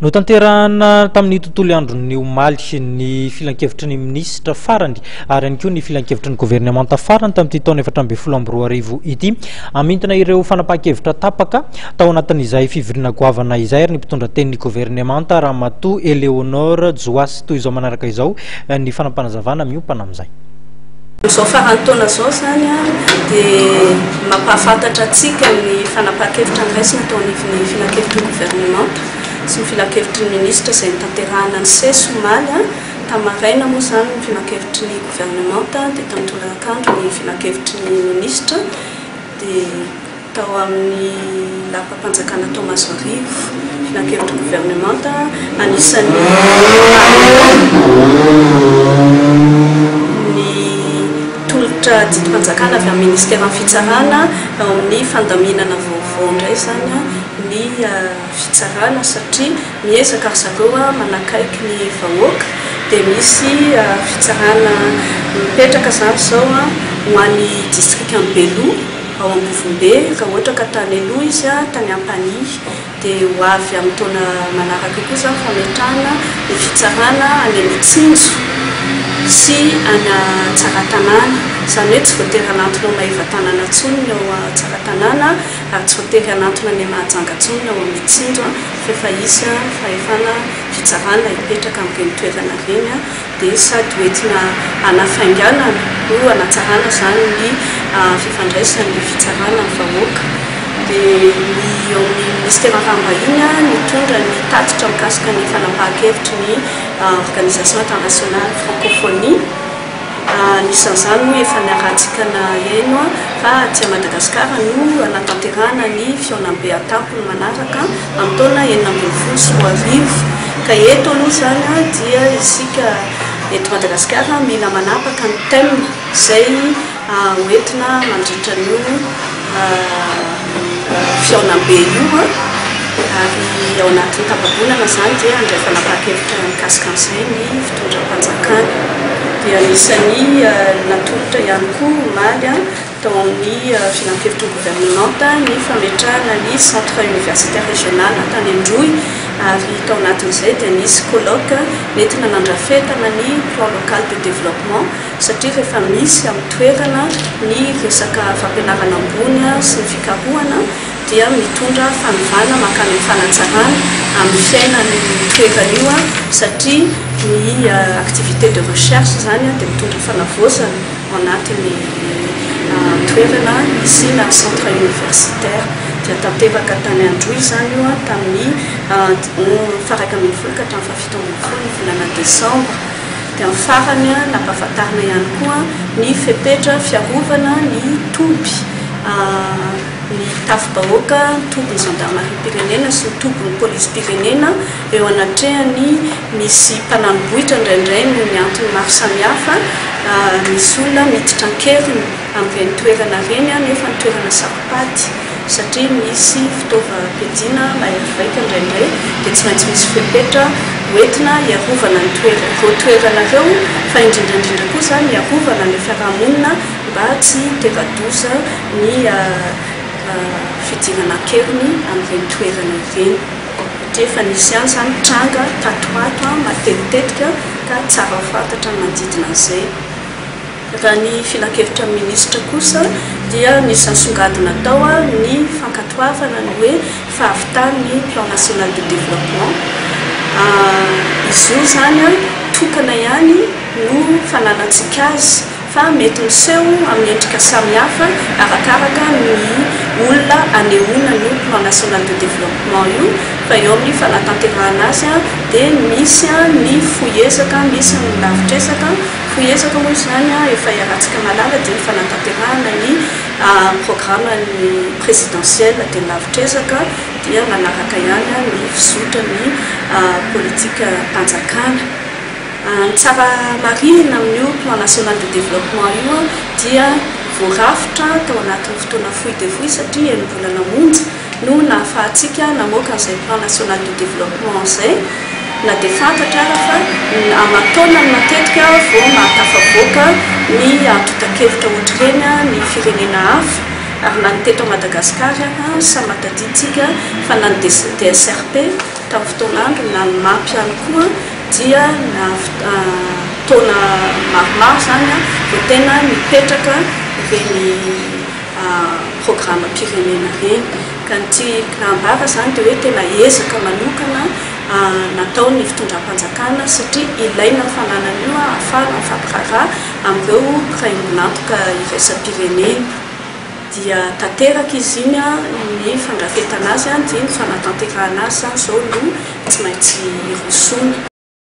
Notanterahana tamin'ny tontolo andron'ny omaly ny filankevitry ny minisitra farany ary ihany koa ny filankevitry ny governemanta farany tamin'ity taona 2014 ity. Hamintina ireo fanapahan-kevitra tapaka tao anatin'izay fivoriana goavana izay ary ny mpitondra tenin'ny governemanta Ramatoa Eleonore Joasy. Toy izao manaraka izao ny fanampanazavana miompana amin'izay. Amin'izao faran'ny taona izao izany dia mampahafantatra antsika ny fanapahan-kevitra noraisina tao anivon'ny filankevitry ny governemanta sy ny filankevitry ny minisitra izay notanterahina ny ces omaly. Tamin'ny maraina moa izany ny filankevitry ny governemanta dia tamin'ny tolakandro ny filankevitry ny minisitra dia Tao amin'ny lapam-panjakana tao Mahazoarivo, filankevitry ny governemanta, anisan'ny ny tolotra didim-panjakana avy amin'ny ministeran'ny fitsarana ao amin'ny fandaminana vaovao indray izany ny fitsarana satria miezaka ry zareo manakaiky ny vahoaka dia misy fitsarana mipetraka izany izao ho an'ny distrikan'i Beloha. Ao Ambovombe, raha ohatra ka tany aloha izy tany Ampanihy, dia ho avy amin'ny taona manaraka io koa izany fametrahana ny fitsarana any Mitsinjo sy any Tsaratanàna. Izany hoe tsy voatery hanantona ao Maevatanàna intsony ny ao Tsaratanàna ary tsy voatery hanantona any Mahajanga intsony ny ao Mitsinjo fa efa hisy fahefana fitsarana hipetraka amin'ireny toerana ireny. dia sady ho entina hanafainganana no hanatsarana izany ny fifandraisan'ny fitsarana amin'ny vahoaka. Dia ny eo amin'ny minisiteran'ny Raharaham-bahiny nitondra ny tatitra mikasika ny fanapahan-kevitry ny Organisation Internationale Francophonie. Anisan'izany moa efa niarahantsika naheno fa aty Madagasikara no hanatanterahana ny fihaonambe an-tampony manaraka amin'ny taona 2016. Ka eto aloha izany dia isika eto Madagasikara mila manapaka ny thème izay hoentina mandritra an'io fihaonambe io ary ao anatin'ny tapa-bolana izany dia handray fanapahan-kevitra mikasika an'izay ny fitondram-panjakana. Dia anisan'ny natolotra ihany koa omaly tao amin'ny filankevitry ny governemanta ny fametrahana ny Centre Universitaire Régional tany Androy ary tao anatin'izay dia nisy colloque nentina nandrafetana ny Plan Local de Développement satria rehefa misy amin'ny toerana ny resaka fampianarana ambony sy ny fikarohana dia mitondra fanovana mankany amin'ny fanatsarana amin'ny fiainan'io toerana io satria ny activité de recherche izany dia mitondra fanavaozana ao anatin'ny toerana isiana centre universitaire. Dia tanteraka tany Androy izany io tamin'ny faha 11 ka hatramin'ny faha 17 ny volana desambra. Dia amin'ny farany, nampahafantarina ihany koa ny fepetra fiarovana ny toby, ny tafi-bahoaka, ny tobin'ny zandarimariam-pirenena sy ny tobin'ny polisim-pirenena eo anatrehan'ny misy mpanani-bohitra indraindray noho ny antony maro samihafa, misy olona miditra an-keriny amin'ireny toerana ireny nefa ny toerana saro-pady. Satria misy fitaovam-piadiana mahery vaika indraindray dia tsy maintsy misy fepetra hoentina hiarovana ny toerana, ireo toerana ireo fa indrindra indrindra koa izany hiarovana ilay fiarahamonina mba tsy hitera-doza ny fidirana an-keriny amin'ireny toerana ireny. Satria efa nisy ihany izany tranga tato ho ato matetitetika ka tsara ho fantatra ny manodidina an'izay. Raha ny filankevitra ny minisitra kosa dia nisy nisongadina tao ny fankatoavana ny hoe fahavitan'ny plan national de développement. Izy io izany tokana ihany no fananantsika azy fa mety miseho amin'ny endrika samihafa arakaraka ny olona anehoana an'io plan national de développement io fa eo amin'ny fanatanterahana azy dia misy ny fohy ezaka, misy ny lavitr'ezaka. Fohy ezaka moa izany efa iarahantsika mahalala dia ny fanatanterahana ny programme-n'ny présidentielle dia ny lavitr'ezaka dia manaraka ihany ny fizotran'ny politikam-panjakana. Ny tsara marihina amin'io plan national de développement io dia voarafitra tao anatin'ny fotoana fohy dia fohy satria enim-bolana monja no nahafahantsika namoaka an'izay plan national de développement izay na dia fantatra ara fa aman-taonany matetika vao mahatafavoaka ny antontan-kevitra ohatr'ireny ny firenena hafa. Ary na ny teto Madagasikara ary samy mahatadidintsika fa na ny DSRP tamin'ny fotoan'andro na ny MAP ihany koa dia taona maromaro izany vao tena nipetraka ireny programam-pirenena ireny. Ka ny tiako ambara izany dia hoe tena ezaka manokana nataon'ny fitondram-panjakana satria ilaina ny fananana io ahafahana mifampiraharaha amin'ireo mpiray ombon'antoka iraisam-pirenena. Dia tanteraka izy iny, ny fandrafetana azy dia ny fanatanterahana azy izany izao no tsy maintsy hirosoana.